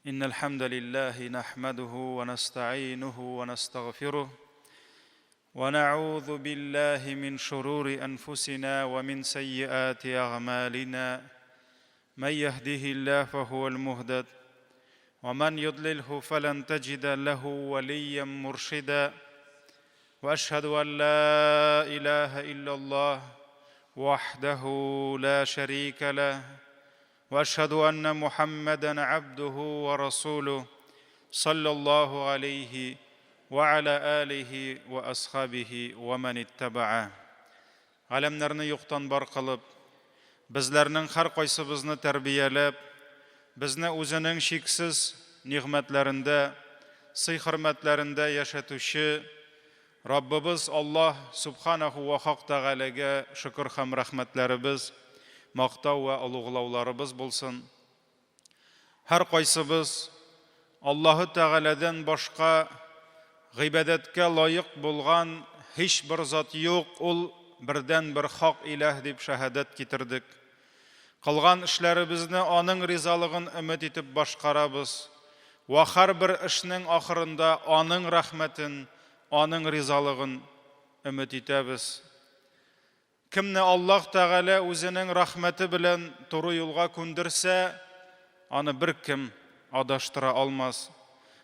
إن الحمد لله نحمده ونستعينه ونستغفره ونعوذ بالله من شرور أنفسنا ومن سيئات أعمالنا من يهده الله فهو المهدد ومن يضلله فلن تجد له وليا مرشدا واشهد ان لا اله الا الله وحده لا شريك له واشهد ان محمدا عبده ورسوله صلى الله عليه وعلى اله واصحابه ومن اتبعه Галәмнәрне юктан бар кылып, безләрнең һәркайсыбызны тәрбияләп, безне үзенең чиксез нигъмәтләрендә, сый-хөрмәтләрендә яшәтүче Раббыбыз Аллаһ Сүбхәнәһү вә Хак Тәгаләгә шөкер һәм рәхмәтләребез, мактау вә олуглауларыбыз булсын. Һәркайсыбыз Аллаһы Тәгаләдән башка гыйбадәткә лаек булган һичбер зат юк, ул бердәнбер хак иләһ дип шәһадәт китердек. Кылган эшләребезне Аның ризалыгын өмет итеп башкарабыз вә һәрбер эшнең ахырында Аның рәхмәтен, Аның ризалыгын өмет итәбез. Кемне Аллаһ Тәгалә үзенең рәхмәте белән туры юлга күндерсә, аны беркем адаштыра алмас.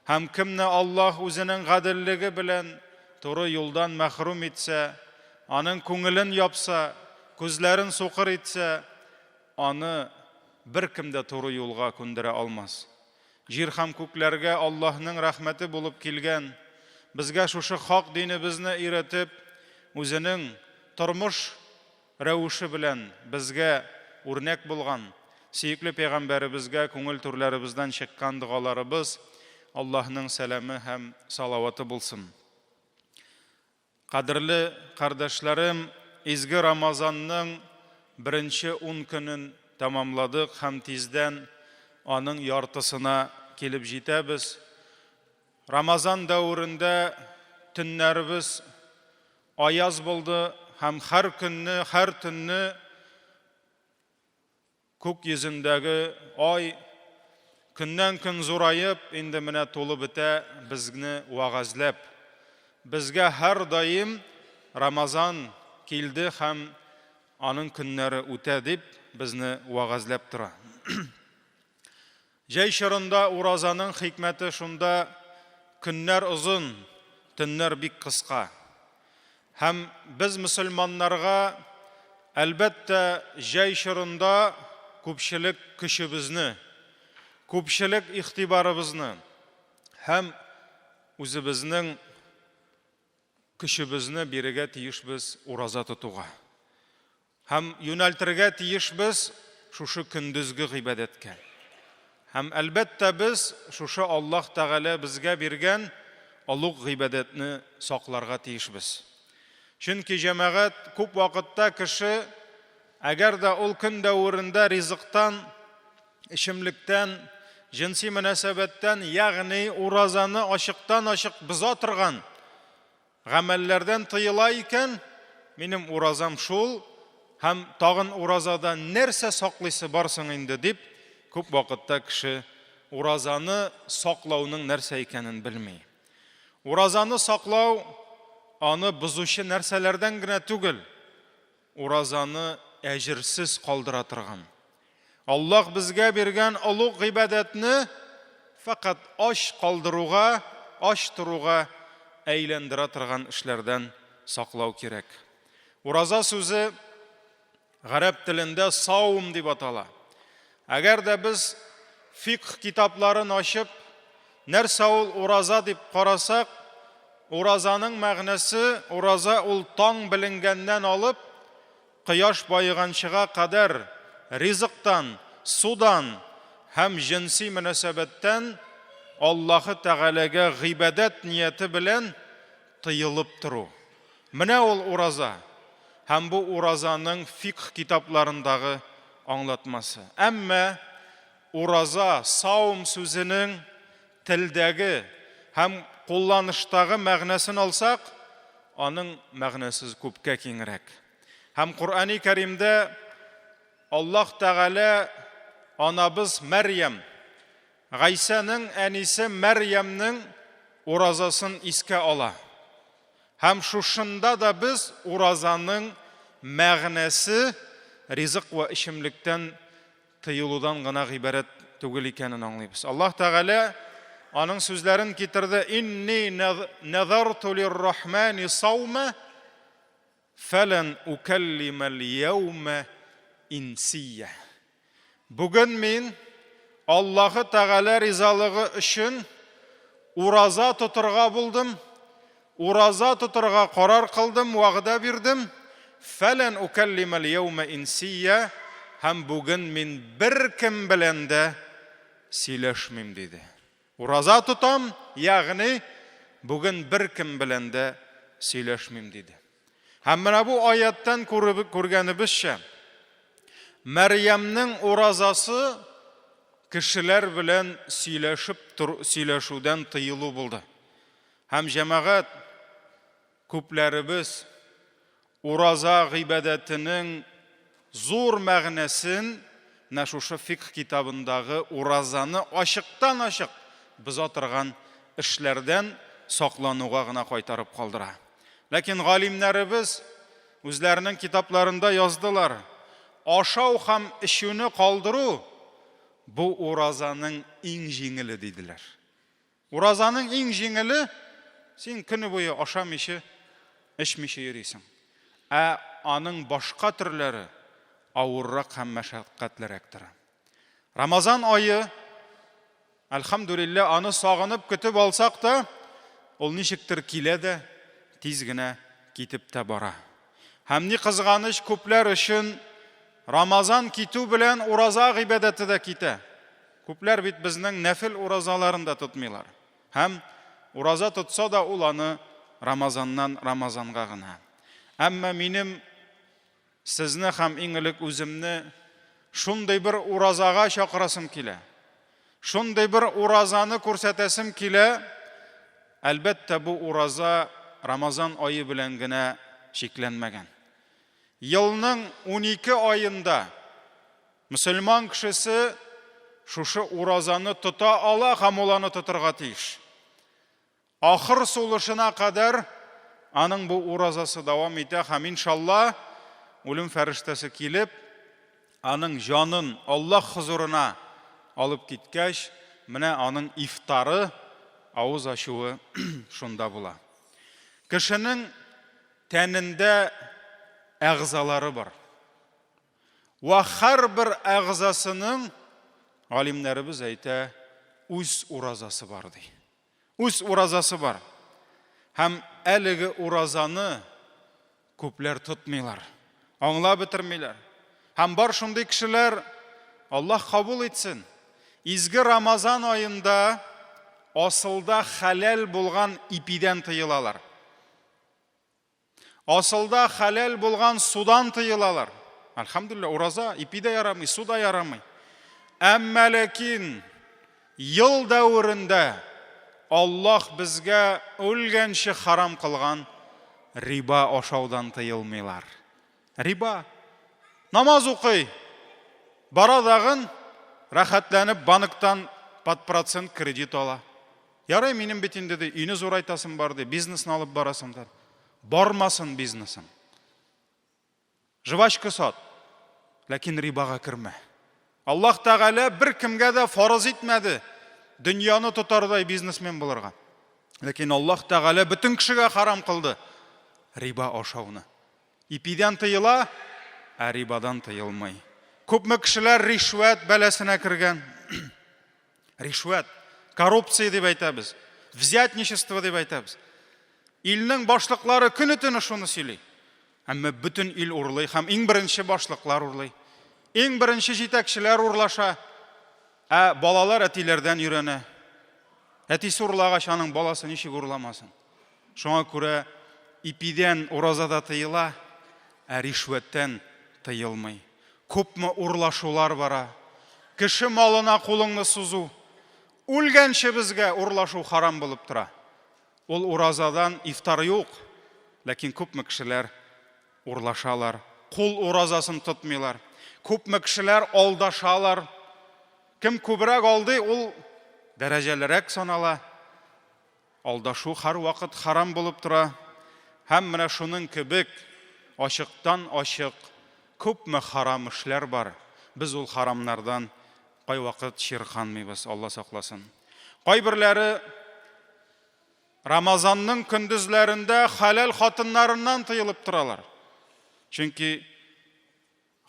Һәм кемне Аллаһ үзенең гаделлеге белән туры юлдан мәхрүм итсә, аның күңелен япса, күзләрен сукыр итсә, аны беркем дә туры юлга күндерә алмас. Җир һәм күкләргә Аллаһның рәхмәте булып килгән, безгә шушы хак динебезне өйрәтеп, үзенең тормыш рәвеше белән безгә үрнәк булган сөекле пәйгамбәребезгә күңел түрләребездән чыккан догаларыбыз, Аллаһның сәламе һәм салаваты булсын. Кадерле кардәшләрем, изге Рамазанның беренче ун көнен тәмамладык һәм тиздән аның яртысына килеп җитәбез. Рамазан дәверендә төннәребез аяз булды һәм һәр көнне, һәр төнне Күк йөзендәге ай көннән-көн зураеп, инде менә тулып бетә, безне вәгазьләп. Безгә һәрдаим Рамазан килде һәм аның көннәре үтә дип, безне вәгазьләп тора. Җәй чорында уразаның хикмәте шунда, көннәр озын, төннәр бик кыска. Һәм без мөселманнарга, әлбәттә, җәй чорында күпчелек көчебезне, күпчелек игътибарыбызны һәм үзебезнең көчебезне бирергә тиешбез ураза тотуга. Һәм юнәлтергә тиешбез шушы көндезге гыйбадәткә. Һәм, әлбәттә, без шушы Аллаһ Тәгалә безгә биргән олуг гыйбадәтне сакларга тиешбез. Чөнки, җәмәгать, күп вакытта кеше, әгәр дә ул көн дәверендә ризыктан, эчемлектән, җенси мөнәсәбәттән, ягъни уразаны ачыктан-ачык боза торган Гамәлләрдән тыела икән, минем уразам шул һәм тагын уразада нәрсә саклыйсы бар соң инде, дип, күп вакытта кеше уразаны саклауның нәрсә икәнен белми. Уразаны саклау аны бозучы нәрсәләрдән генә түгел, уразаны әҗерсез калдыра торган. Аллаһ безгә биргән олуг гыйбадәтне фәкать ач калдыруга, ач торуга әйләндерә торган эшләрдән саклау кирәк. Ураза сүзе гарәп телендә саум дип атала. Әгәр дә без фикх китапларын ачып, нәрсә ул ураза дип карасак, уразаның мәгънәсе, ураза ул таң беленгәннән алып, кояш баеганчыга кадәр ризыктан, судан һәм җенси мөнәсәбәттән Аллаһы Тәгаләгә гыйбадәт нияте белән тыелып тору. Менә ул ураза һәм бу уразаның фикх китапларындагы аңлатмасы. Әмма ураза, саум сүзенең телдәге һәм кулланыштагы мәгънәсен алсак, аның мәгънәсе күпкә киңрәк. Һәм Коръәни Кәримдә Аллаһ Тәгалә анабыз Мәрьям Гайсәнең әнисе Мәрьямнең уразасын искә ала. Һәм шушында да без уразаның мәгънәсе ризык вә эчемлектән тыелудан гына гыйбарәт түгел икәнен аңлыйбыз. Аллаһ Тәгалә аның сүзләрен китерде, Инни нәзарту лиррахмани саума фәлән укәллимәл яумә инсия. Бүген мин Аллаһы Тәгалә ризалыгы өчен ураза тотырга булдым, ураза тотырга карар кылдым, вәгъдә бирдем. Фәлән укәллимәл яумә инсия, һәм бүген мин беркем белән дә сөйләшмим, диде. Ураза тотам, ягъни бүген беркем белән дә сөйләшмим, диде. Һәм менә бу аяттан күргәнебезчә, Мәрьямнең уразасы кешеләр белән сөйләшеп сөйләшүдән тыелу булды. Һәм җәмәгать, күпләребез ураза гыйбадәтенең зур мәгънәсен менә шушы фикх китабындагы уразаны ачыктан-ачык боза торган эшләрдән саклануга гына кайтарып калдыра. Ләкин галимнәребез үзләренең китапларында яздылар, ашау һәм эчүне калдыру бу уразаның иң җиңеле, диделәр. Уразаның иң җиңеле, син көне буе ашамыйча, эчмичә йөрисең. Ә аның башка төрләре авыррак һәм мәшәкатьлерәк тора. Рамазан ае, әлхәмдүлилләһ, аны сагынып көтеп алсак та, ул ничектер килә дә, тиз генә китеп тә бара. Һәм ни кызганыч, күпләр өчен Рамазан китү белән ураза гыйбадәте дә китә. Күпләр бит безнең нәфел уразаларын да тотмыйлар. Һәм ураза тотса да ул аны Рамазаннан Рамазанга гына. Әмма минем Сезне һәм иң элек үземне шундый бер уразага чакырасым килә. Шундый бер уразаны күрсәтәсем килә. Әлбәттә, бу ураза Рамазан ае белән генә чикләнмәгән. Елның 12 аенда мөселман кешесе шушы уразаны тота ала һәм ул аны тотырга тиеш. Ахыр сулышына кадәр аның бу уразасы дәвам итә һәм, иншалла, үлем фәрештәсе килеп, аның җанын Аллаһ хозурына алып киткәч, менә аның ифтары, авыз ачуы шунда була. Кешенең тәнендә әгъзалары бар. Вә һәрбер әгъзасының, галимнәребез әйтә, үз уразасы бар, ди. Үз уразасы бар. Һәм әлеге уразаны күпләр тотмыйлар, аңлап бетермиләр. Һәм бар шундый кешеләр, Аллаһ кабул итсен, изге Рамазан аенда асылда хәләл булган ипидән тыелалар. Асылда хәләл булган судан тыелалар. Әлхәмдүлилләһ, ураза, ипи дә ярамый, су да ярамый. Әмма ләкин ел дәверендә Аллаһ безгә үлгәнче харам кылган риба ашаудан тыелмыйлар. Риба. Намаз укый. Бара дагын рәхәтләнеп банктан под процент кредит ала. Ярый, минем бит инде, ди, өйне зурайтасым бар, ди, бизнесны алып барасым бар. Бармасын бизнесың. Жвачка сат, ләкин рибага кермә. Аллаһ Тәгалә беркемгә дә фарыз итмәде дөньяны тотардай бизнесмен булырга. Ләкин Аллаһ Тәгалә бөтен кешегә харам кылды риба ашауны. Ипидән тыела, ә рибадан тыелмый. Күпме кешеләр ришвәт бәласенә кергән. Ришвәт, коррупция дип әйтәбез, взятничество дип әйтәбез. Илнең башлыклары көне-төне шуны сөйли. Әмма бөтен ил урлый һәм иң беренче башлыклар урлый. Иң беренче җитәкчеләр урлаша. Ә балалар әтиләрдән өйрәнә. Әтисе урлагач, аның баласы ничек урламасын? Шуңа күрә ипидән уразада тыела, ә ришвәттән тыелмый. Күпме урлашулар бара. Кеше малына кулыңны сузу. Үлгәнче безгә урлашу харам булып тора. Ул уразадан ифтар юк, ләкин күпме кешеләр урлашалар, кул уразасын тотмыйлар. Күпме кешеләр алдашалар. Кем күбрәк алдый, ул дәрәҗәлерәк санала. Алдашу һәрвакыт харам булып тора. Һәм менә шуның кебек ачыктан-ачык күпме харам эшләр бар, без ул харамнардан кайвакыт чирканмыйбыз, Алла сакласын. Кайберләре Рамазанның көндезләрендә хәләл хатыннарыннан тыелып торалар. Чөнки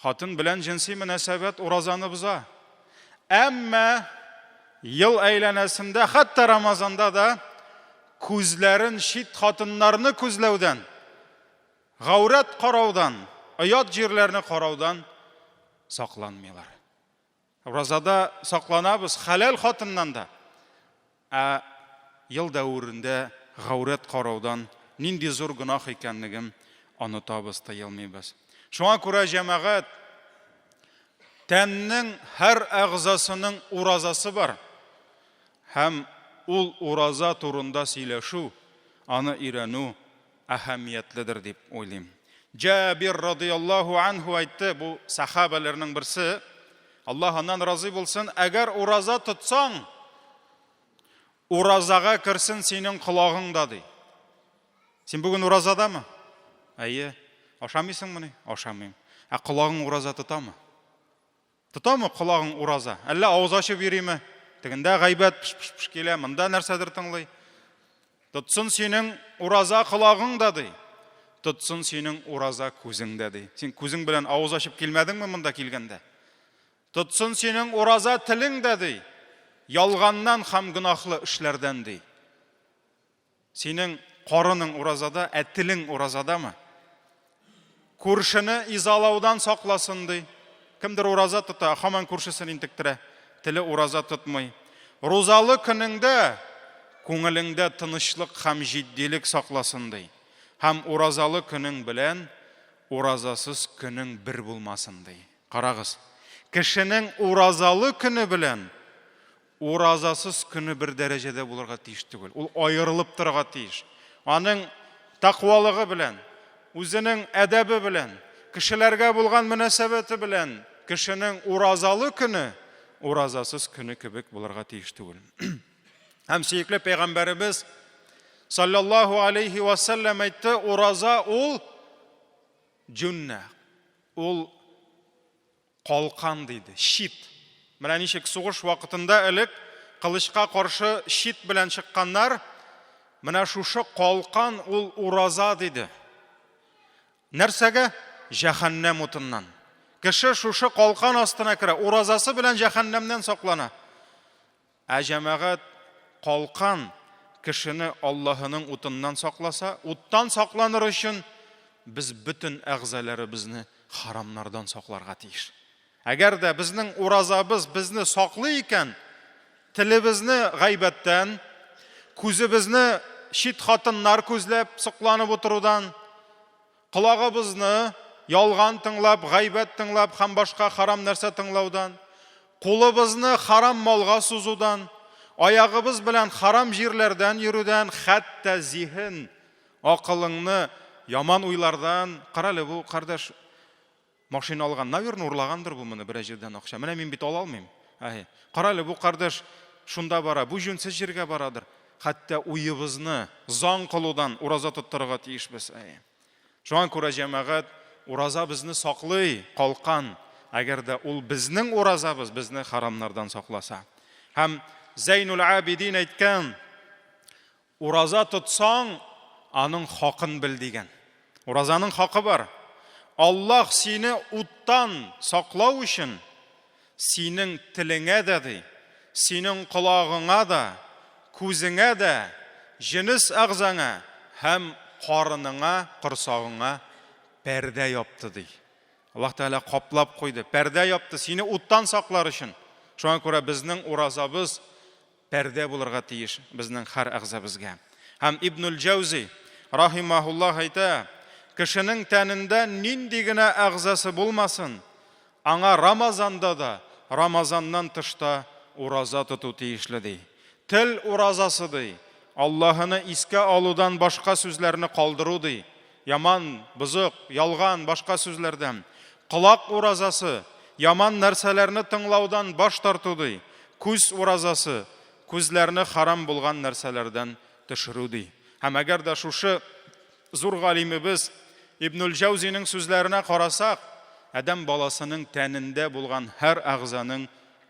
Хатын белән җенси мөнәсәбәт уразаны боза. Әмма ел әйләнәсендә, хәтта Рамазанда да күзләрен чит хатыннарны күзләүдән, гаурәт караудан, оят җирләрне караудан сакланмыйлар. Уразада сакланабыз хәләл хатыннан да. Ә ел дәверендә гаурәт караудан нинди зур гөнаһ икәнлеген онытабыз, тыелмыйбыз. Шуңа күрә, җәмәгать, тәннең һәр әгъзасының уразасы бар. Һәм ул ураза турында сөйләшү, аны өйрәнү әһәмиятледер дип уйлыйм. Җабир радыяллаһу анһу әйтте, бу сахабәләрнең берсе, Аллаһ аннан разый булсын, әгәр ураза тотсаң, уразага керсен синең колагың да, ди. Син бүген уразадамы? Әйе. Ашамыйсыңмыни? Ашамыйм. Ә колагың ураза тотамы? Тотамы колагың ураза? Әллә авыз ачып йөриме? Тегендә гайбәт пш-пш-пш килә, монда нәрсәдер тыңлый. Тотсын синең ураза колагың да, ди. Тотсын синең ураза күзең дә, ди. Син күзең белән авыз ачып килмәдеңме монда килгәндә? Тотсын синең ураза телең дә, ди. Ялганнан һәм гөнаһлы эшләрдән, ди. Синең карының уразада, ә телең уразадамы? Күршене изалаудан сакласын, ди. Кемдер ураза тота, һаман күршесен интектерә. Теле ураза тотмый. Рузалы көнеңдә күңелеңдә тынычлык һәм җитдилек сакласын, ди. Һәм уразалы көнең белән уразасыз көнең бер булмасын, ди. Карагыз, кешенең уразалы көне белән Уразасыз көне бер дәрәҗәдә булырга тиеш түгел. Ул аерылып торырга тиеш. Аның тәкъвалыгы белән, үзенең әдәбе белән, кешеләргә булган мөнәсәбәте белән кешенең уразалы көне уразасыз көне кебек булырга тиеш түгел. Һәм сөекле пәйгамбәребез саллаллаһу алейхи ва саллям әйтте, ураза ул җүннә, ул Калкан диде, щит. Менә ничек сугыш вакытында элек кылычка каршы щит белән чыкканнар, менә шушы калкан ул ураза диде. Нәрсәгә? Җәһәннәм утыннан. Кеше шушы калкан астына керә, уразасы белән җәһәннәмнән саклана. Ә җәмәгать калкан кешене Аллаһының утыннан сакласа, уттан сакланыр өчен без бөтен әгъзаләребезне харамнардан сакларга тиеш. Әгәр дә безнең уразабыз безне саклый икән, телебезне гайбәттән, күзебезне чит хатыннар күзләп сокланып утырудан, Колагыбызны ялган тыңлап, гайбәт тыңлап һәм башка харам нәрсә тыңлаудан, кулыбызны харам малга сузудан, аягыбыз белән харам җирләрдән йөрүдән, хәтта зиһен, акылыңны яман уйлардан, Карале, бу кардәш машина алган, наверное, урлагандыр бу моны берәр җирдән акча. Менә мин бит ала алмыйм. Әһе. Карале, бу кардәш шунда бара, бу җүнсез җиргә барадыр. Хәтта уебызны зан кылудан ураза тоттырырга тиешбез. Әйе. Шуңа күрә, җәмәгать, ураза безне саклый, калкан, әгәр дә ул безнең уразабыз безне харамнардан сакласа. Һәм Зәйнул Абидин әйткән, ураза тотсаң, аның хакын бел дигән. Уразаның хакы бар. Аллаһ сине уттан саклау өчен Синең телеңә дә, ди, синең колагыңа да, күзеңә дә, җенес әгъзаңа һәм карыныңа, корсагыңа пәрдә япты, ди. Аллаһ Тәгалә каплап куйды, пәрдә япты, сине уттан саклар өчен. Шуңа күрә безнең уразабыз пәрдә булырга тиеш безнең һәр әгъзабызга. Һәм Ибнуль Җәүзи, рахимаһуллаһ, әйтә, кешенең тәнендә нинди генә әгъзасы булмасын, Аңа Рамазанда да, Рамазаннан тыш та ураза тоту тиешле, ди. Тел уразасы, ди, Аллаһыны искә алудан башка сүзләрне калдыру, ди, яман, бозык, ялган, башка сүзләрдән. Колак уразасы, яман нәрсәләрне тыңлаудан баш тарту, ди. Күз уразасы, күзләрне харам булган нәрсәләрдән төшерү, ди. Һәм әгәр дә шушы зур галимебез Ибнуль Җәүзинең сүзләренә карасак, адәм баласының тәнендә булган һәр әгъзаның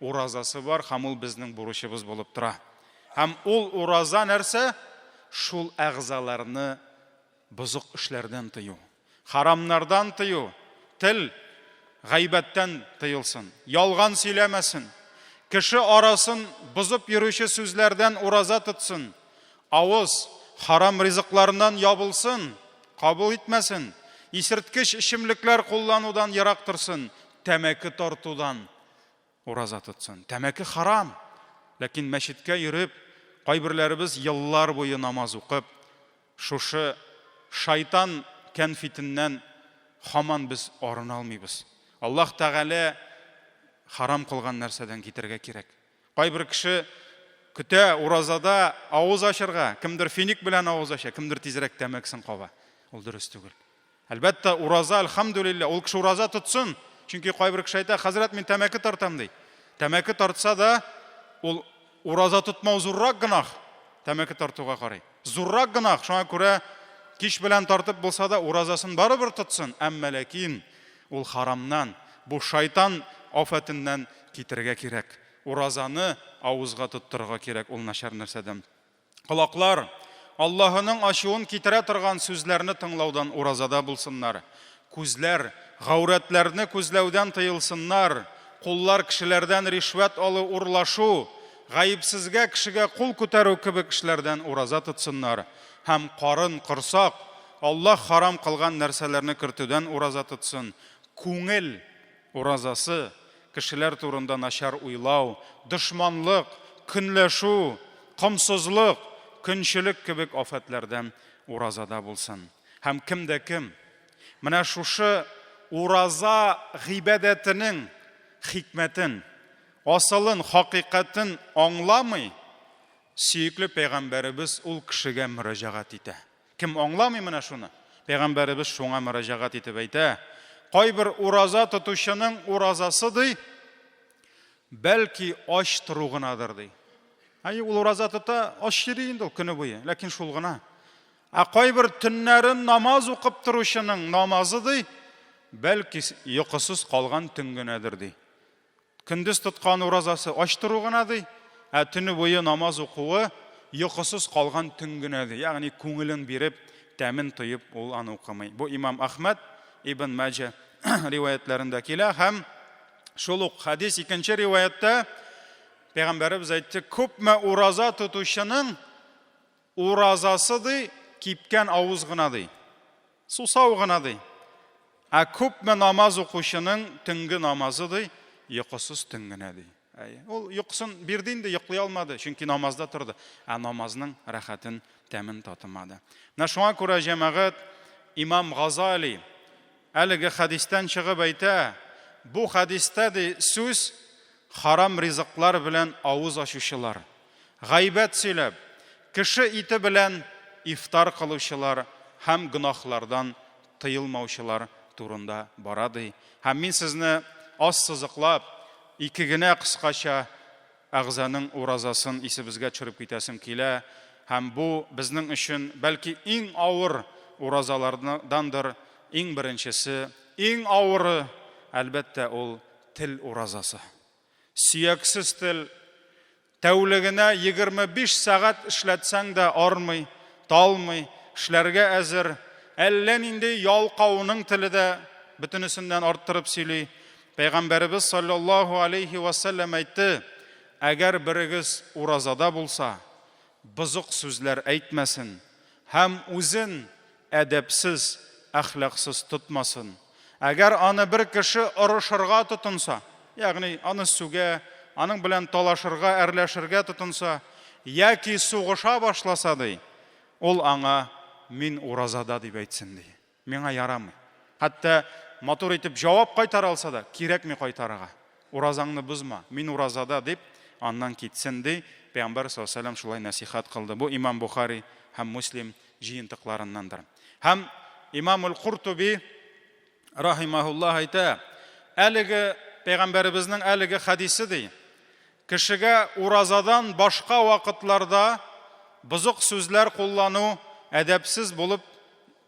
уразасы бар һәм ул безнең бурычыбыз булып тора. Һәм ул ураза нәрсә? Шул әгъзаларны бозык эшләрдән тыю, харамнардан тыю, тел гайбәттән тыелсын, ялган сөйләмәсен, кеше арасын бозып йөрүче сүзләрдән ураза тотсын, авыз харам ризыкларыннан ябылсын, кабул итмәсен, исерткеч эчемлекләр кулланудан ерак торсын, тәмәке тартудан ураза тотсын. Тәмәке харам. Ләкин мәчеткә йөреп, кайберләребез еллар буе намаз укып, шушы шайтан кәнфитеннән һаман без арына алмыйбыз. Аллаһ Тәгалә харам кылган нәрсәдән китәргә кирәк. Кайбер кеше көтә уразада авыз ачырга, кемдер финик белән авыз ача, кемдер тизрәк тәмәкесен каба. Ул дөрес түгел. Әлбәттә, ураза, әлхәмдүлилләһ, ул кеше ураза тотсын. Чөнки кайбер кеше әйтә, хәзрәт, мин тәмәке тартам, ди. Тәмәке тартса да, ул ураза тотмау зуррак гөнаһ, тәмәке тартуга карый. Зуррак гөнаһ, шуңа күрә кич белән тартып булса да, уразасын барыбер тотсын, әмма ләкин ул харамнан, бу шайтан афәтеннән китергә кирәк. Уразаны авызга тоттырырга кирәк ул начар нәрсәдән. Колаклар Аллаһының ачуын китерә торган сүзләрне тыңлаудан уразада булсыннар. Күзләр гаурәтләрне күзләүдән тыелсыннар. Куллар кешеләрдән ришвәт алу, урлашу, гаепсезгә кешегә кул күтәрү кебек эшләрдән ураза тотсыннар. Һәм карын, корсак Аллаһ харам кылган нәрсәләрне кертүдән ураза тотсын. Күңел Уразасы, кешеләр турында начар уйлау, дошманлык, көнләшү, комсызлык, көнчелек кебек афәтләрдән уразада булсын. Һәм кем дә кем менә шушы ураза гыйбадәтенең хикмәтен, асылын, хакыйкатен аңламый, сөекле пәйгамбәребез ул кешегә мөрәҗәгать итә. Кем аңламый менә шуны? Пәйгамбәребез шуңа мөрәҗәгать итеп әйтә, Кайбер ураза тотучының уразасы, ди, бәлки ач тору гынадыр, ди. Әй, ул ураза тота, ач йөри инде ул көне буе, ләкин шул гына. Ә кайбер төннәрен намаз укып торучының намазы, ди, бәлки йокысыз калган төн генәдер, ди. Көндез тоткан уразасы ач тору гына, ди, ә төне буе намаз укуы йокысыз калган төн генә, ди. Ягъни күңелен биреп, тәмен тоеп ул аны укымый. Бу имам Әхмәд, Ибн Маҗа риваятьләрендә килә һәм шул ук хәдис икенче риваятьтә Пәйгамбәребез әйтте, күпме ураза тотучының уразасы, ди, кипкән авыз гына, ди. Сусау гына, ди. Ә күпме намаз укучының төнге намазы, ди, йокысыз төн генә, ди. Әйе. Ул йокысын бирде инде, йоклый алмады, чөнки намазда торды. Ә намазның рәхәтен, тәмен татымады. Менә шуңа күрә, җәмәгать, имам Газали әлеге хәдистән чыгып әйтә, бу хәдистә, ди, сүз харам ризыклар белән авыз ачучылар, Гайбәт сөйләп, кеше ите белән ифтар кылучылар һәм гөнаһлардан тыелмаучылар турында бара, ди. Һәм мин сезне ассызыклап, ике генә кыскача әгъзаның уразасын исебезгә төшереп китәсем килә. Һәм бу безнең өчен, бәлки, иң авыр уразалардандыр, иң беренчесе, иң авыры, әлбәттә, ул тел уразасы. Сөяксез тел тәүлегенә 25 сәгать эшләтсәң дә армый, талмый, эшләргә әзер. Әллә нинди ялкауның теле дә бөтенесеннән арттырып сөйли. Пәйгамбәребез саллаллаһу алейһи вә сәлләм әйтте, Әгәр берегез уразада булса, бозык сүзләр әйтмәсен һәм үзен әдәпсез, әхлаксыз тотмасын. Әгәр аны бер кеше орышырга тотынса, ягъни аны сүгә, аның белән талашырга, әрләшергә тотынса, яки сугыша башласа, ди, ул аңа, Мин уразада, дип әйтсен, ди. Миңа ярамый. Хәтта матур итеп җавап кайтара алса да, кирәкми кайтарырга. Уразаңны бозма, мин уразада, дип, аннан китсен, ди. Пәйгамбәр саллаллаһу алейһи ва сәлләм шулай нәсыйхәт кылды. Бу имам Бухари һәм Муслим җыентыкларыннандыр. Һәм имам Аль-Куртуби рахимаһуллаһ әйтә, әлеге пәйгамбәребезнең әлеге хәдисе, ди, кешегә уразадан башка вакытларда бозык сүзләр куллану, әдәпсез булып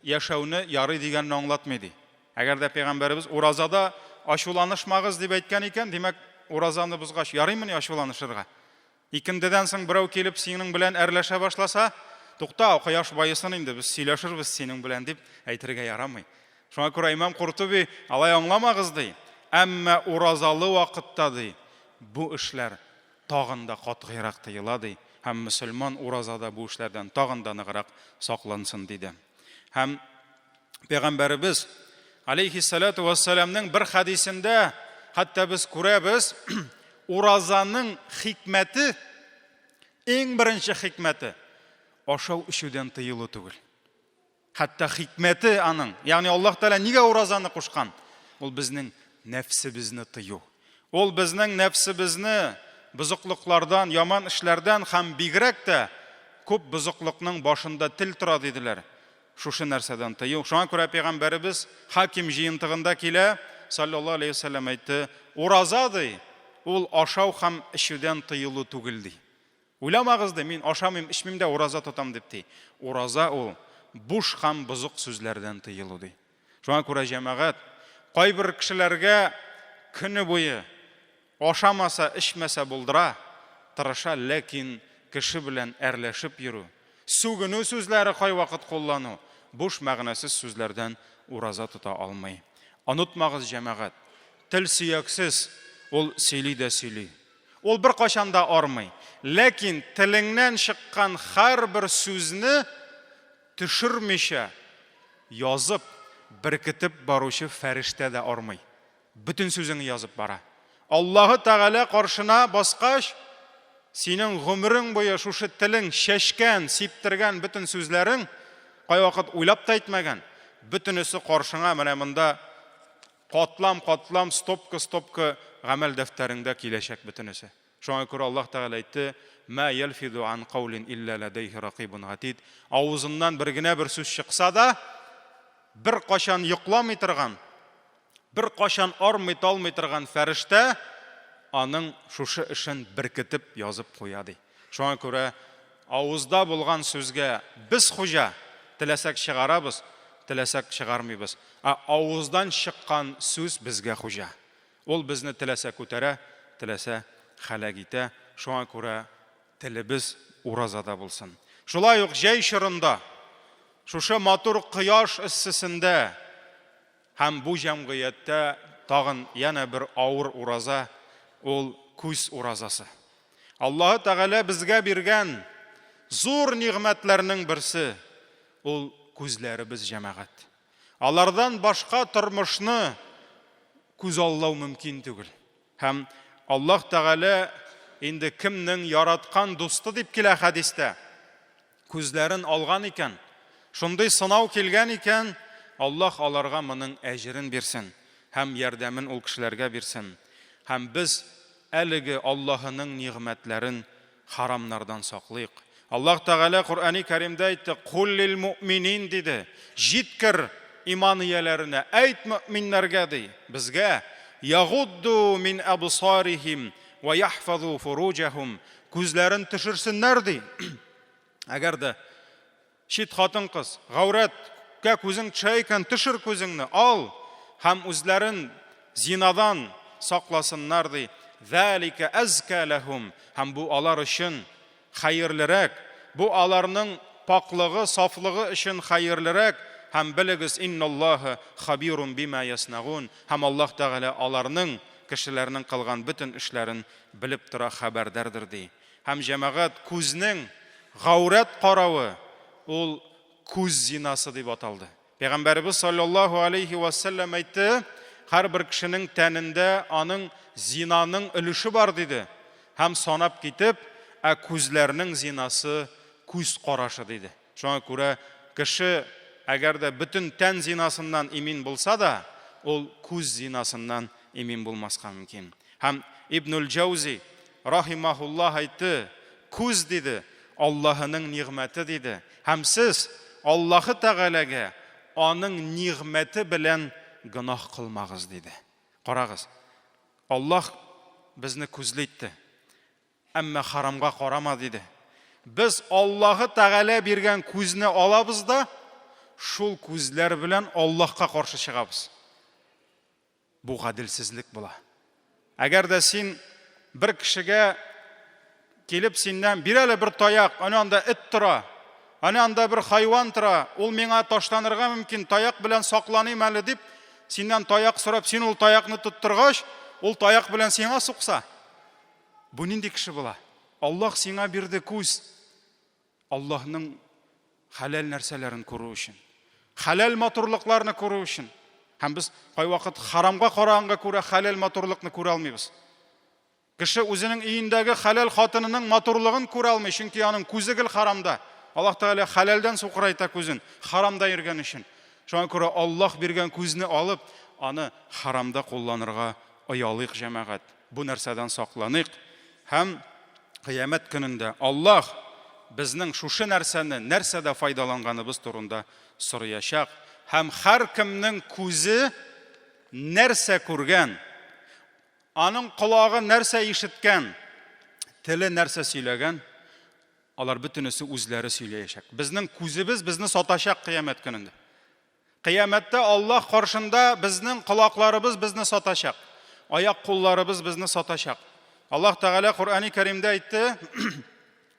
яшәүне ярый дигәнне аңлатмый, ди. Әгәр дә пәйгамбәребез уразада ачуланышмагыз дип әйткән икән, димәк, уразаны бозгач, ярыймыни ачуланышырга? Икендедән соң берәү килеп синең белән әрләшә башласа, тукта, кояш баесын инде, без сөйләшербез синең белән дип әйтергә ярамый. Шуңа күрә имам Куртуби алай аңламагыз ди. Әмма уразалы вакытта ди, бу эшләр тагын да катгыйрак тыела ди һәм мөселман уразада бу эшләрдән тагын да ныграк саклансын диде. Һәм Пәйгамбәребез алейхиссалату вассаламның бер хәдисендә хәтта без күрәбез, уразаның хикмәте, иң беренче хикмәте ашау эчүдән тыелу түгел. Хәтта хикмәте аның, ягъни Аллаһ Тәгалә нигә уразаны кушкан? Ул безнең нәфсебезне тыю. Ул безнең нәфсебезне бозыклыклардан, яман эшләрдән һәм бигрәк тә күп бозыклыкның башында тел тора диделәр. Шушы нәрсәдән тыю. Шуңа күрә пәйгамбәребез Хаким җыентыгында килә, саллаллаһу алейһи ва сәлләм әйтте, ураза ди, ул ашау һәм эчүдән тыелу түгел ди. Уйламагыз ди, мин ашамыйм, эчмим дә ураза тотам дип ди. Ураза ул буш һәм бозык сүзләрдән тыелу ди. Шуңа күрә җәмәгать, кайбер кешеләргә көне буе Ашамаса, эчмәсә булдыра, тырыша, ләкин кеше белән әрләшеп йөрү, сүгенү сүзләре кайвакыт куллану, буш мәгънәсез сүзләрдән ураза тота алмый. Онытмагыз, җәмәгать, тел сөяксез, ул сөйли дә сөйли. Ул беркайчан да армый. Ләкин телеңнән чыккан һәрбер сүзне төшермичә язып, беркетеп баручы фәрештә дә армый. Бөтен сүзеңне язып бара. Аллаһы Тәгалә каршына баскач, синең гомерең буе шушы телең чәчкән, сиптергән бөтен сүзләрең, кайвакыт уйлап та әйтмәгән, бөтенесе каршыңа менә монда катлам-катлам, стопка-стопка гамәл дәфтәреңдә киләчәк бөтенесе. Шуңа күрә Аллаһ Тәгалә әйтте, Мә ялфизу ан каулин илля ләдәйһи ракыйбун гатид. Авызыннан бер генә бер сүз чыкса да, беркайчан йокламый торган, Беркайчан армый-талмый торган фәрештә аның шушы эшен беркетеп язып куя, ди. Шуңа күрә авызда булган сүзгә без хуҗа, теләсәк чыгарабыз, теләсәк чыгармыйбыз. Ә авыздан чыккан сүз безгә хуҗа. Ул безне теләсә күтәрә, теләсә һәлак итә. Шуңа күрә телебез уразада булсын. Шулай ук җәй чорында, шушы матур кояш эссесендә, Һәм бу җәмгыятьтә тагын янә бер авыр ураза, ул күз уразасы. Аллаһы Тәгалә безгә биргән зур нигъмәтләрнең берсе, ул күзләребез, җәмәгать. Алардан башка тормышны күзаллау мөмкин түгел. Һәм Аллаһ Тәгалә инде кемнең яраткан дусты дип килә хәдистә, күзләрен алган икән, шундый сынау килгән икән, Аллаһ аларга моның әҗерен бирсен һәм ярдәмен ул кешеләргә бирсен. Һәм без әлеге Аллаһының нигъмәтләрен харамнардан саклыйк. Аллаһ Тәгалә Коръәни Кәримдә әйтте, Кул лил муъминин диде. Җиткер иман ияләренә, әйт мөэминнәргә ди, безгә, ягудду мин абсарихим вә яхфазу фуруҗәһум, күзләрен төшерсеннәр ди. Әгәр дә чит хатын-кыз гаурәткә күзең төшә икән, төшер күзеңне, ал һәм үзләрен зинадан сакласыннар ди. Зәлика әзка ләһум, һәм бу алар өчен хәерлерәк, бу аларның пакълыгы, сафлыгы өчен хәерлерәк, һәм белегез, инналлаһа хабирун бима яснагун, һәм Аллаһ Тәгалә аларның, кешеләрнең кылган бөтен эшләрен белеп тора, хәбәрдардыр ди. Һәм җәмәгать күзнең гаурәт каравы ул күз зинасы дип аталды. Пәйгамбәребез саллаллаһу алейхи ва сәлләм әйтте, һәрбер кешенең тәнендә аның зинаның өлеше бар диде. Һәм санап китеп, ә күзләрнең зинасы күз карашы диде. Шуңа күрә кеше әгәр дә бөтен тән зинасыннан имин булса да, ул күз зинасыннан имин булмаска мөмкин. Һәм Ибнуль Җәүзи, рахимаһуллаһ, әйтте, Күз, диде, Аллаһының нигъмәте, диде. Һәм сез Аллаһы Тәгаләгә Аның нигъмәте белән гөнаһ кылмагыз, диде. Карагыз, Аллаһ безне күзле итте. Әмма харамга карама, диде. Без Аллаһы Тәгалә биргән күзне алабыз да, шул күзләр белән Аллаһка каршы чыгабыз. Бу гаделсезлек була. Әгәр дә син бер кешегә килеп синнән бир әле бер таяк, әнә анда эт тора, әнә анда бер хайван тора, ул миңа ташланырга мөмкин, таяк белән сакланыйм әле дип, синнән таяк сорап, син ул таякны тоттыргач, ул таяк белән сиңа сукса, бу нинди кеше була? Аллаһ сиңа бирде күз, Аллаһның хәләл нәрсәләрен күрү өчен, хәләл матурлыкларны күрү өчен. Һәм без кайвакыт харамга караганга күрә хәләл матурлыкны күрә алмыйбыз. Кеше үзенең өендәге хәләл хатынының матурлыгын күрә алмый, чөнки аның күзе гел харамда. Аллаһ Тәгалә хәләлдән сукырайта күзен, харамда йөргән өчен. Шуңа күрә Аллаһ биргән күзне алып, аны харамда кулланырга оялыйк, җәмәгать. Бу нәрсәдән сакланыйк. Һәм Кыямәт көнендә Аллаһ безнең шушы нәрсәне нәрсәдә файдаланганыбыз турында сораячак. Һәм һәркемнең күзе нәрсә күргән, аның колагы нәрсә ишеткән, теле нәрсә сөйләгән, алар бөтенесе үзләре сөйләячәк. Безнең күзебез безне сатачак Кыямәт көнендә. Кыямәттә Аллаһ каршында безнең колакларыбыз безне сатачак. Аяк-кулларыбыз безне сатачак. Аллаһ Тәгалә Коръәни Кәримдә әйтте: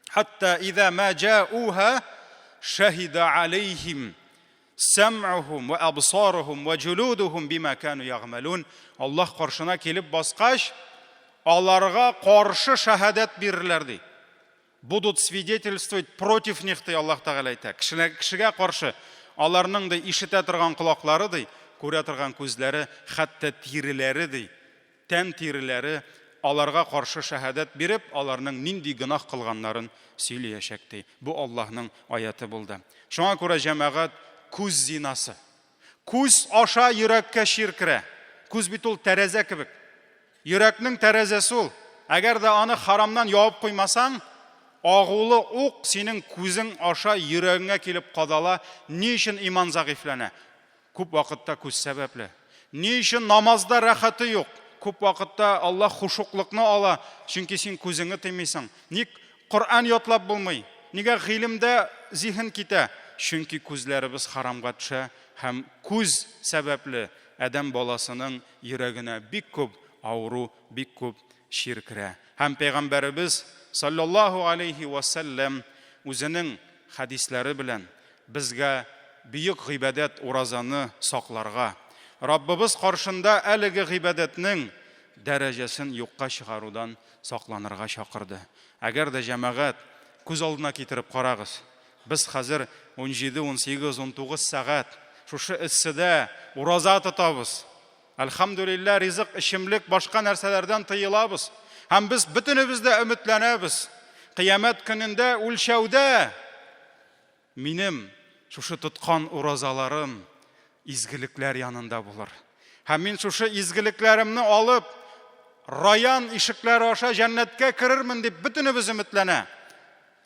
"Хатта иза ма җа'уха шаһида алейхим сәм'ухум ва абсарухум ва җулудухум бима кану ягъмалун". Аллаһ каршына килеп баскач, аларга каршы шаһадәт бирерләр ди. Будут свидетельствовать против них, ди Аллаһ Тәгалә әйтә. Кешеләр, кешегә каршы аларның ди ишетә торган колаклары ди, күрә торган күзләре, хәтта тиреләре ди, тән тиреләре аларга каршы шәһадәт биреп, аларның нинди гөнаһ кылганнарын сөйлиячәк ди. Бу Аллаһның аяты булды. Шуңа күрә җәмәгать күз зинасы. Күз аша йөрәккә чир керә. Күз бит ул тәрәзә кебек. Йөрәкнең тәрәзәсе ул. Әгәр дә аны харамнан ябып куймасаң, агулы ук синең күзең аша йөрәгеңә килеп кадала. Ни өчен иман зәгыйфьләнә? Күп вакытта күз сәбәпле. Ни өчен намазда рәхәте юк? Күп вакытта Аллаһ хушуклыкны ала, чөнки син күзеңне тыймыйсың. Ник Коръән ятлап булмый? Нигә гыйлемдә зиһен китә? Чөнки күзләребез харамга төшә һәм күз сәбәпле адәм баласының йөрәгенә бик күп авыру, бик күп чир керә. Һәм Пәйгамбәребез, салләллаһу алейһи вә сәлләм, үзенең хәдисләре белән безгә бөек гыйбадәт уразаны сакларга, Раббыбыз каршында әлеге гыйбадәтнең дәрәҗәсен юкка чыгарудан сакланырга чакырды. Әгәр дә, җәмәгать, күз алдына китереп карагыз, без хәзер 17, 18, 19 сәгать шушы эсседә ураза тотабыз. Әлхәмдүлилләһ, ризык, эчемлек, башка нәрсәләрдән тыелабыз. Һәм без бөтенебез дә өметләнәбез, Кыямәт көнендә үлчәүдә Минем шушы тоткан уразаларым изгелекләр янында булыр. Һәм мин шушы изгелекләремне алып, Раян ишекләре аша җәннәткә керермен дип бөтенебез өметләнә.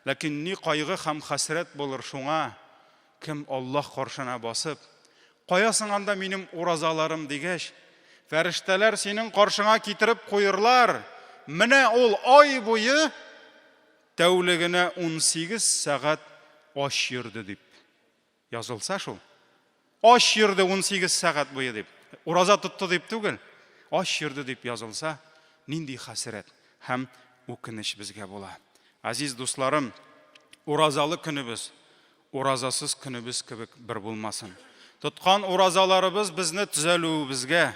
Ләкин ни кайгы һәм хәсрәт булыр шуңа, кем Аллаһ каршына басып, Кая соң анда минем уразаларым дигәч, фәрештәләр синең каршыңа китереп куерлар, менә ул ай буе Тәүлегенә 18 сәгать ач йөрде дип язылса шул. Ач йөрде 18 сәгать буе дип. Ураза тотты дип түгел, ач йөрде дип язылса, нинди хәсрәт һәм үкенеч безгә була. Азиз дусларым, уразалы көнебез уразасыз көнебез кебек бер булмасын. Тоткан уразаларыбыз безне төзәлүебезгә,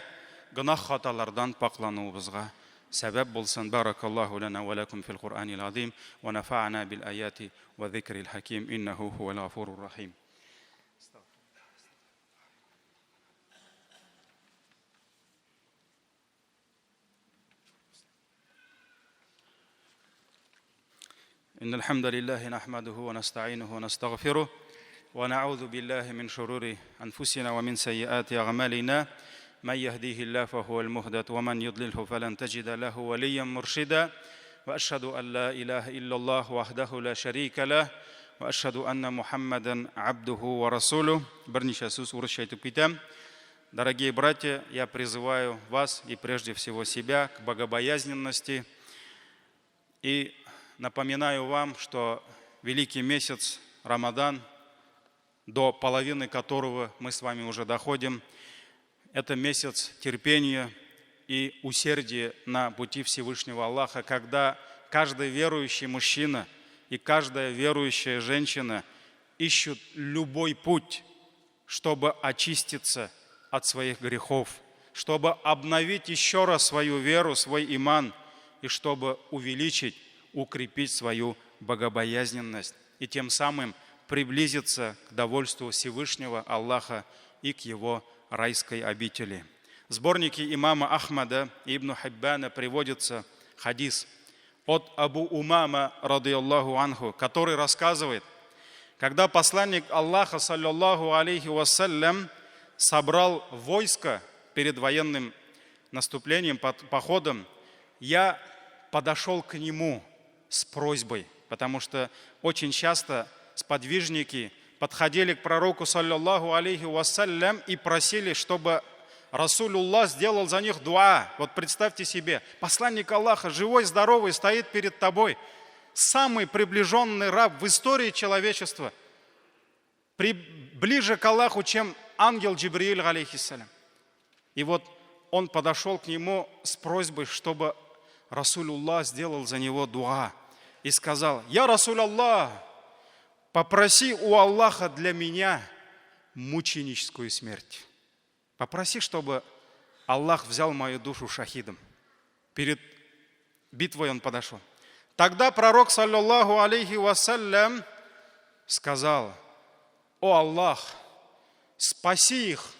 гөнаһ-хаталардан пакълануыбызга сәбәп булсын. Баракаллаһу лана ва лакум фил Куръанил азим ва нафа'ана бил аяти ва зикрил хаким иннаху хуал гафурур рахим. إن الحمد لله نحمده ونستعينه ونستغفره ونعوذ بالله من شرور أنفسنا ومن سيئات أعمالنا من يهديه الله فهو المهدد ومن يضلله فلن تجد له وليا مرشدا وأشهد أن لا إله إلا الله وحده لا شريك له وأشهد أن محمدا عبده ورسوله Берничә сүз урысча әйтеп китәм. Дорогие братья, я призываю вас и прежде всего себя к богобоязненности и напоминаю вам, что великий месяц Рамадан, до половины которого мы с вами уже доходим, это месяц терпения и усердия на пути Всевышнего Аллаха, когда каждый верующий мужчина и каждая верующая женщина ищут любой путь, чтобы очиститься от своих грехов, чтобы обновить еще раз свою веру, свой иман, и чтобы увеличить, укрепить свою богобоязненность и тем самым приблизиться к довольству Всевышнего Аллаха и к его райской обители. В сборнике имама Ахмада и Ибн Хиббана приводится хадис от Абу Умама, رضي الله عنه, который рассказывает, когда посланник Аллаха, صلى الله عليه وسلم, собрал войско перед военным наступлением, походом, я подошел к нему с просьбой, потому что очень часто сподвижники подходили к пророку, صلى الله عليه وسلم, и просили, чтобы رسول الله сделал за них дуа. Вот представьте себе, посланник Аллаха, живой, здоровый, стоит перед тобой. Самый приближенный раб в истории человечества. Ближе к Аллаху, чем ангел Джибрииль, عليه السلام. И вот он подошел к нему с просьбой, чтобы رسول الله сделал за него дуа. И сказал: «يا رسول الله, попроси у Аллаха для меня мученическую смерть. Попроси, чтобы Аллах взял мою душу шахидом». Перед битвой он подошел. Тогда пророк, صلى الله عليه وسلم, сказал: «О Аллах, спаси их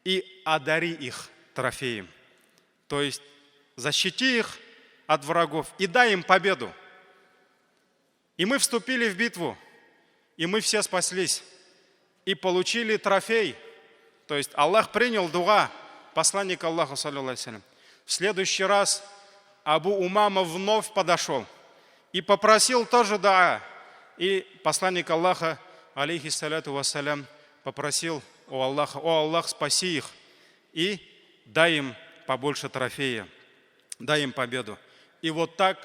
и одари их трофеем». То есть защити их от врагов и дай им победу. И мы вступили в битву, и мы все спаслись, и получили трофей. То есть Аллах принял дуа посланника Аллаха, صلى الله. В следующий раз Абу Умама вновь подошел и попросил тоже дуа. И посланник Аллаха, عليه الصلاة والسلام, попросил у Аллаха: «О Аллах, спаси их и дай им побольше трофея, дай им победу». И вот так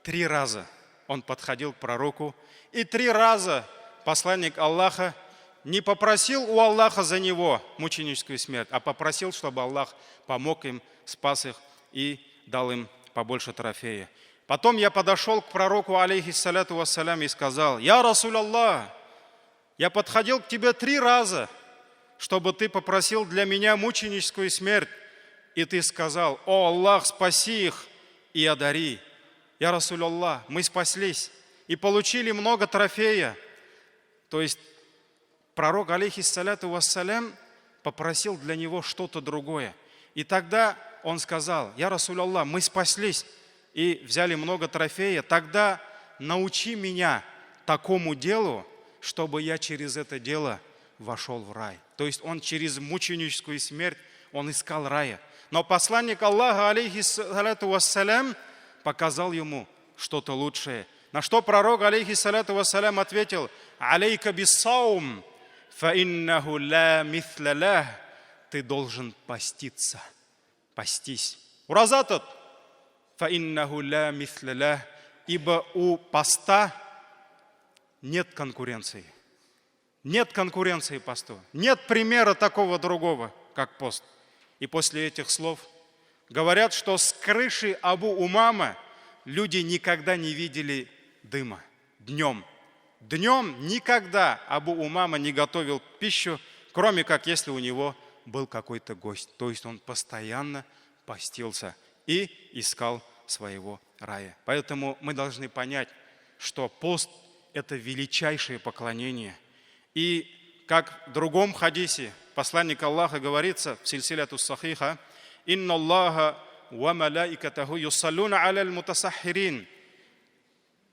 три раза он подходил к пророку, и три раза посланник Аллаха не попросил у Аллаха за него мученическую смерть, а попросил, чтобы Аллах помог им, спас их и дал им побольше трофея. Потом я подошел к пророку, عليه الصلاة والسلام, и сказал: «يا رسول الله, я подходил к тебе три раза, чтобы ты попросил для меня мученическую смерть. И ты сказал: «О Аллах, спаси их и одари». يا رسول الله, мы спаслись и получили много трофея». То есть пророк, عليه الصلاة والسلام, попросил для него что-то другое. И тогда он сказал: «يا رسول الله, мы спаслись и взяли много трофея, тогда научи меня такому делу, чтобы я через это дело вошел в рай». То есть он через мученическую смерть, он искал рая. Но посланник Аллаха, عليه الصلاة والسلام, показал ему что-то лучшее. На что пророк, عليه الصلاة والسلام, ответил: «عليك بالصوم، فإنه لا مثل له». Ты должен поститься. Постись. Ураза тот. فإنه لا مثل له. Ибо у поста нет конкуренции. Нет конкуренции посту. Нет примера такого другого, как пост. И после этих слов говорят, что с крыши Абу Умама люди никогда не видели дыма днем. Днем никогда Абу Умама не готовил пищу, кроме как если у него был какой-то гость. То есть он постоянно постился и искал своего рая. Поэтому мы должны понять, что пост – это величайшее поклонение. И как в другом хадисе посланник Аллаха говорится в سلسلة الصحيحة: «إن الله وملائكته يصلون على المتسحرين».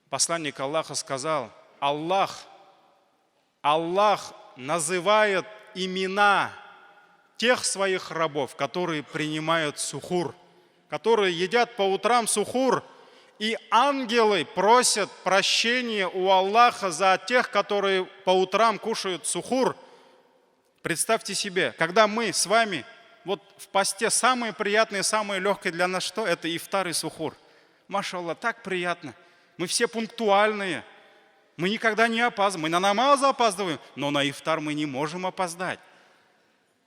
Посланник Аллаха сказал: Аллах, Аллах называет имена тех своих рабов, которые принимают сухур, которые едят по утрам сухур, и ангелы просят прощения у Аллаха за тех, которые по утрам кушают сухур. Представьте себе, когда мы с вами вот в посте, самое приятное, самое легкое для нас что? Это ифтар и сухур. ما شاء الله, так приятно. Мы все пунктуальные. Мы никогда не опаздываем. Мы на намаз опаздываем, но на ифтар мы не можем опоздать.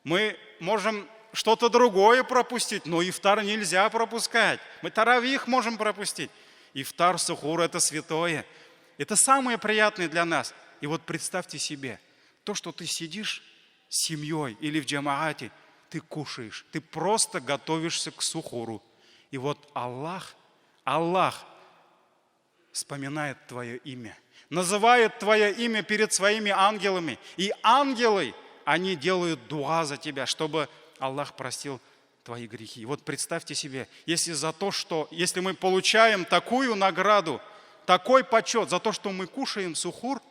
Мы можем что-то другое пропустить, но ифтар нельзя пропускать. Мы таравих можем пропустить. Ифтар, сухур – это святое. Это самое приятное для нас. И вот представьте себе, то, что ты сидишь с семьей или в джамаате, ты кушаешь, ты просто готовишься к сухуру. И вот Аллах, Аллах вспоминает твое имя, называет твое имя перед своими ангелами. И ангелы, они делают дуа за тебя, чтобы Аллах простил твои грехи. Вот представьте себе, если за то, что, если мы получаем такую награду, такой почет за то, что мы кушаем сухур,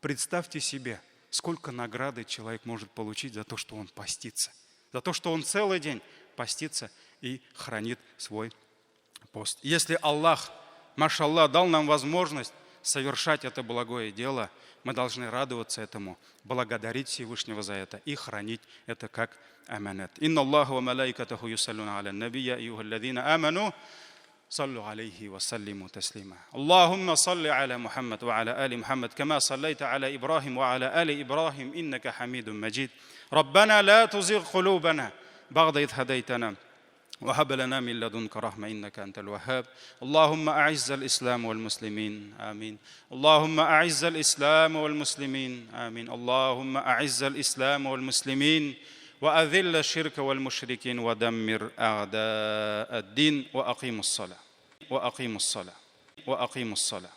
представьте себе, сколько награды человек может получить за то, что он постится, за то, что он целый день постится и хранит свой пост. Если Аллах, машаллах, дал нам возможность совершать это благое дело, мы должны радоваться этому, благодарить Всевышнего за это и хранить это как аманат. إن الله وملائكته يصلون على النبي يا أيها الذين آمنوا صلوا عليه وسلموا تسليما. اللهم صل على محمد وعلى آل محمد كما صليت على إبراهيم وعلى آل إبراهيم إنك حميد مجيد. ربنا لا تزغ قلوبنا بعد إذ هديتنا وهب لنا من لدنك رحمة إنك أنت الوهاب. اللهم أعز الإسلام والمسلمين، آمين. اللهم أعز الإسلام والمسلمين، آمين. اللهم أعز الإسلام والمسلمين وأذل الشرك والمشركين ودمر أعداء الدين. وأقيموا الصلاة، وأقيموا الصلاة، وأقيموا الصلاة.